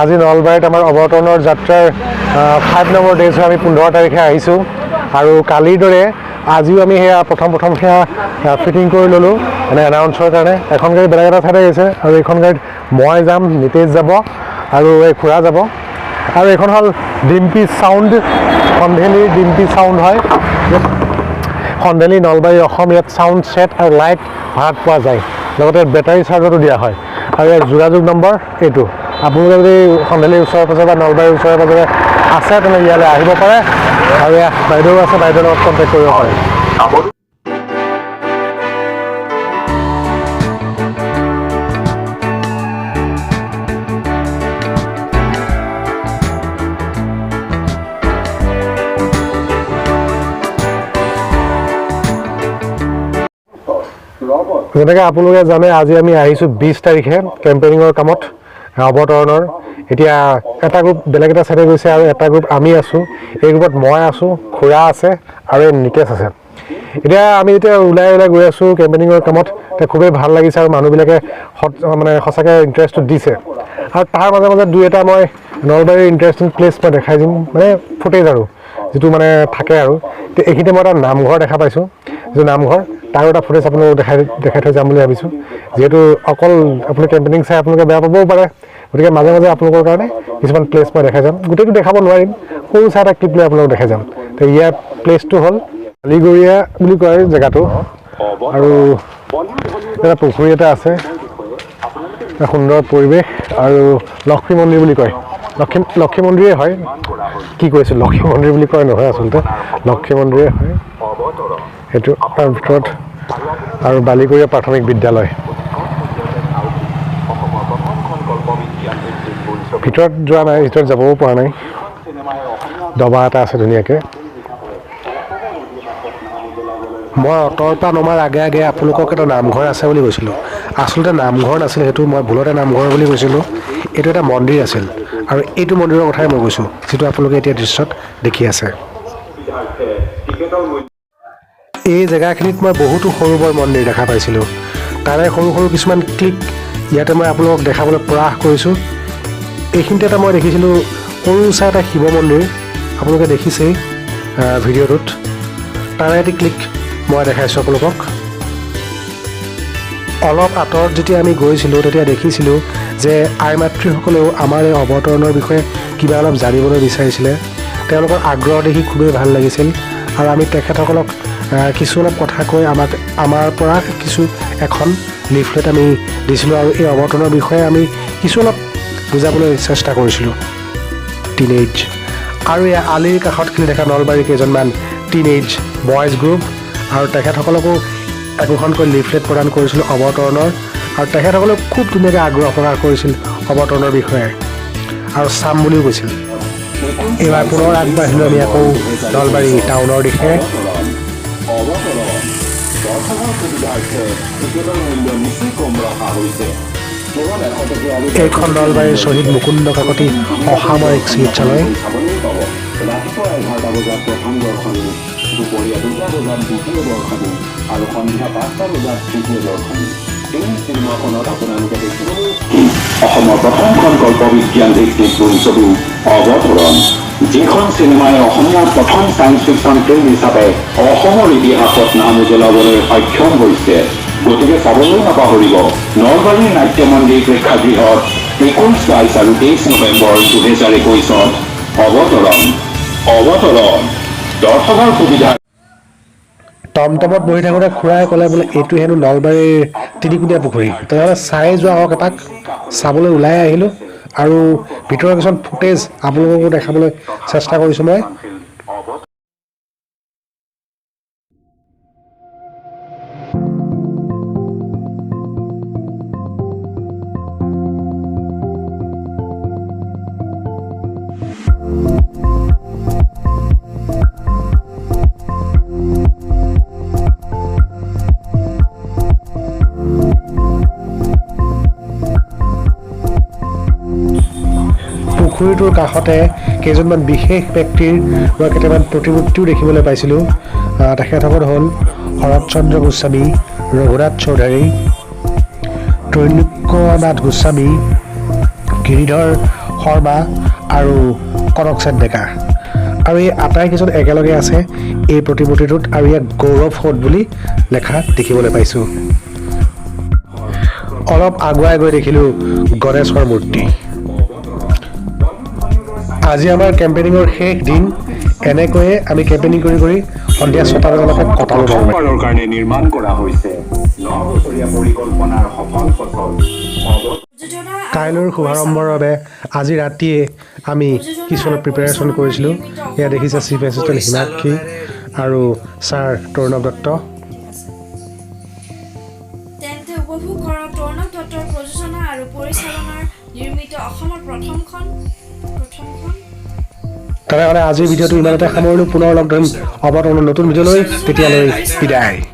আজি নলবাৰীত আমাৰ অৱতৰণৰ যাত্ৰাৰ 5 নম্বৰ ডেজ হয়। আমি 15 তাৰিখে আহিছোঁ আৰু কালিৰ দৰে আজিও আমি সেয়া প্ৰথম প্ৰথম সেয়া ফিটিং কৰি ল'লোঁ, মানে এনাউন্সৰ কাৰণে। এখন গাড়ী বেলেগ এটা ঠাইতে গৈছে আৰু এইখন গাড়ীত মই যাম, নিতেশ যাব আৰু এই খুৰা যাব। আৰু এইখন হ'ল ডিম্পি চাউণ্ড, সন্ধেলিৰ ডিম্পি চাউণ্ড হয়, সন্ধেলি নলবাৰী অসম। ইয়াত চাউণ্ড ছেট আৰু লাইট ভাড়াত পোৱা যায়, লগতে বেটাৰী চাৰ্জাৰো দিয়া হয়। আৰু ইয়াৰ যোগাযোগ নম্বৰ এইটো। আপোনালোকে যদি সন্ধেলিৰ ওচৰে পাজৰে বা নলবাৰীৰ ওচৰে পাজৰে আছে তেনেহ'লে ইয়ালৈ আহিব পাৰে। আৰু ইয়াত বাইদেউ আছে, বাইদেউৰ লগত কণ্টেক্ট কৰিব পাৰে। যেনেকৈ আপোনালোকে জানে, আজি আমি আহিছোঁ 20 তাৰিখে কেম্পেইনিঙৰ কামত অৱতৰণৰ। এতিয়া এটা গ্ৰুপ বেলেগ এটা চাইডে গৈছে আৰু এটা গ্ৰুপ আমি আছোঁ। এই গ্ৰুপত মই আছোঁ, খুৰা আছে আৰু এই নিতেশ আছে। এতিয়া আমি যেতিয়া ওলাই ওলাই গৈ আছোঁ কেম্পেইনিঙৰ কামত, এতিয়া খুবেই ভাল লাগিছে আৰু মানুহবিলাকে মানে সঁচাকৈ ইণ্টাৰেষ্টটো দিছে। আৰু তাৰ মাজে মাজে দুই এটা মই নলবাৰীৰ ইণ্টাৰেষ্টিং প্লেচ মই দেখাই দিম, মানে ফুটেজ আৰু যিটো মানে থাকে। আৰু এতিয়া এইখিনিতে মই এটা নামঘৰ দেখা পাইছোঁ, যিটো নামঘৰ, তাৰো এটা ফুটেজ আপোনালোকক দেখাই দেখাই থৈ যাম বুলি ভাবিছোঁ। যিহেতু অকল আপুনি কেম্পেইনিং চাই আপোনালোকে বেয়া পাবও পাৰে, গতিকে মাজে মাজে আপোনালোকৰ কাৰণে কিছুমান প্লেচ মই দেখাই যাম। গোটেইটো দেখাব নোৱাৰিম, সৰু চাই এটা ক্লিপ লৈ আপোনালোকক দেখাই যাম। তো ইয়াৰ প্লেচটো হ'ল আলিগৰীয়া বুলি কয় জেগাটো। আৰু এটা পুখুৰী এটা আছে, এটা সুন্দৰ পৰিৱেশ। আৰু লক্ষ্মী মন্দিৰ বুলি কয়, লক্ষ্মী লক্ষ্মী মন্দিৰেই হয়, কি কৈছোঁ, লক্ষ্মী মন্দিৰ বুলি কয় নহয়, আচলতে লক্ষ্মী মন্দিৰেই হয় সেইটো। তাৰ ভিতৰত আৰু বালিগৰীয়া প্ৰাথমিক বিদ্যালয়, ভিতৰত যোৱা নাই, ভিতৰত যাবও পৰা নাই। দবা এটা আছে ধুনীয়াকৈ। মই অটৰ পৰা নমাৰ আগে আগে আপোনালোকক এটা নামঘৰ আছে বুলি কৈছিলোঁ। আচলতে নামঘৰ নাছিল সেইটো, মই ভুলতে নামঘৰ বুলি কৈছিলোঁ। এইটো এটা মন্দিৰ আছিল আৰু এইটো মন্দিৰৰ কথাই মই কৈছোঁ, যিটো আপোনালোকে এতিয়া দৃশ্যত দেখি আছে। এই জেগাখিনিত মই বহুতো সৰু বৰ মন্দিৰ দেখা পাইছিলোঁ। তাৰে সৰু সৰু কিছুমান ক্লিক ইয়াতে মই আপোনালোকক দেখাবলৈ প্ৰয়াস কৰিছোঁ। এইখিনিতে এটা মই দেখিছিলোঁ সৰু চাই এটা শিৱ মন্দিৰ, আপোনালোকে দেখিছেই ভিডিঅ'টোত। তাৰে এটি ক্লিক মই দেখাইছোঁ আপোনালোকক। অলপ আঁতৰত যেতিয়া আমি গৈছিলোঁ, তেতিয়া দেখিছিলোঁ যে আই মাতৃসকলেও আমাৰ এই অৱতৰণৰ বিষয়ে কিবা অলপ জানিবলৈ বিচাৰিছিলে। তেওঁলোকৰ আগ্ৰহ দেখি খুবেই ভাল লাগিছিল আৰু আমি তেখেতসকলক কিছু অলপ কথা কৈ আমাক আমাৰ পৰা কিছু এখন লিফলেট আমি দিছিলোঁ আৰু এই অৱতৰণৰ বিষয়ে আমি কিছু অলপ বুজাবলৈ চেষ্টা কৰিছিলোঁ। টিনেজ আৰু এই আলিৰ কাষত খেলি থকা নলবাৰীৰ কেইজনমান টিনেজ বয়জ গ্ৰুপ, আৰু তেখেতসকলকো একোখনকৈ লিফলেট প্ৰদান কৰিছিলোঁ অৱতৰণৰ। আৰু তেখেতসকলেও খুব ধুনীয়াকৈ আগ্ৰহ প্ৰকাশ কৰিছিল অৱতৰণৰ বিষয়ে আৰু চাম বুলিও কৈছিল। এইবাৰ পুনৰ আগবাঢ়িলোঁ আমি আকৌ নলবাৰী টাউনৰ দিশে। এইখন নলবাৰীৰ শ্বহীদ মুকুন্দ কাকতি অসামৰিক চিকিৎসালয়। ৰাতিপুৱা 11টা বজাত প্ৰথম দৰ্শনী, দুপৰীয়া 2টা বজাত দ্বিতীয় দৰ্শনী আৰু সন্ধিয়া 5টা বজাত তৃতীয় দৰ্শনী। এই চিনেমাখনত আপোনালোকে দেখিবলৈ অসমৰ প্ৰথমখন কল্পবিজ্ঞান ভিত্তিক বোলছবি অৱতৰণ, যিখন চিনেমাই অসমীয়াৰ প্ৰথম চায়েন্স ফিকশ্যন ফিল্ম হিচাপে অসমৰ ইতিহাসত নাম উজ্বলাবলৈ সক্ষম হৈছে। গতিকে চাবলৈ নাপাহৰিব নলবাৰীৰ নাট্য মন্দিৰ প্ৰেক্ষাগৃহত 21, 22 আৰু 23 নৱেম্বৰ 2021ত অৱতৰণ। অৱতৰণ দৰ্শকৰ সুবিধা টমটমত বহি থাকোঁতে খুৰাই ক'লে বোলে এইটো হেনো নলবাৰীৰ তিনিকুণীয়া পুখুৰী, তেনেহ'লে চাই যোৱা হওক এপাক। চাবলৈ ওলাই আহিলোঁ আৰু ভিতৰৰ কিছুমান ফুটেজ আপোনালোককো দেখাবলৈ চেষ্টা কৰিছোঁ মই। পুখুৰীটোৰ কাষতে কেইজনমান বিশেষ ব্যক্তিৰ মই কেইটামান প্ৰতিমূৰ্তিও দেখিবলৈ পাইছিলোঁ। তেখেতসকল হ'ল শৰৎ চন্দ্ৰ গোস্বামী, ৰঘুনাথ চৌধুৰী, ত্ৰৈলোক্যনাথ গোস্বামী, গিৰিধৰ শৰ্মা আৰু কনকসেন ডেকা। আৰু এই আটাইকেইজন একেলগে আছে এই প্ৰতিমূৰ্তিটোত আৰু ইয়াক গৌৰৱ সৌধ বুলি লেখা দেখিবলৈ পাইছোঁ। অলপ আগুৱাই গৈ দেখিলোঁ গণেশৰ মূৰ্তি। আজি আমাৰ কেম্পেইনিঙৰ শেষ দিন। এনেকৈয়ে আমি কেম্পেইনিং কৰি কৰি সন্ধিয়া 6টা বজালৈকে কটালোঁ বাৰু। প্ৰথমবাৰৰ কাৰণে নিৰ্মাণ কৰা হৈছে 9 বছৰীয়া পৰিকল্পনাৰ সফল ফচল। প্ৰযোজনা আৰু কাইলৈৰ শুভাৰম্ভৰ বাবে আজি ৰাতিয়ে আমি কিছু অলপ প্ৰিপেৰেশ্যন কৰিছিলোঁ। এয়া দেখিছে চিফ এছিষ্টেণ্ট হিমাক্ষী আৰু ছাৰ তৰুণৱ দত্ত। ঠিক আছে, তেন্তে উপভোগ কৰক তৰুণৱ দত্তৰ প্ৰযোজনা আৰু পৰিচালনাৰ নিৰ্মিত অসমৰ প্ৰথমখন তেনেহ'লে আজিৰ ভিডিঅ'টো ইমানতে সামৰিলোঁ। পুনৰ লগ ধৰিম অৱতৰণৰ নতুন ভিডিঅ'লৈ। তেতিয়ালৈ বিদায়।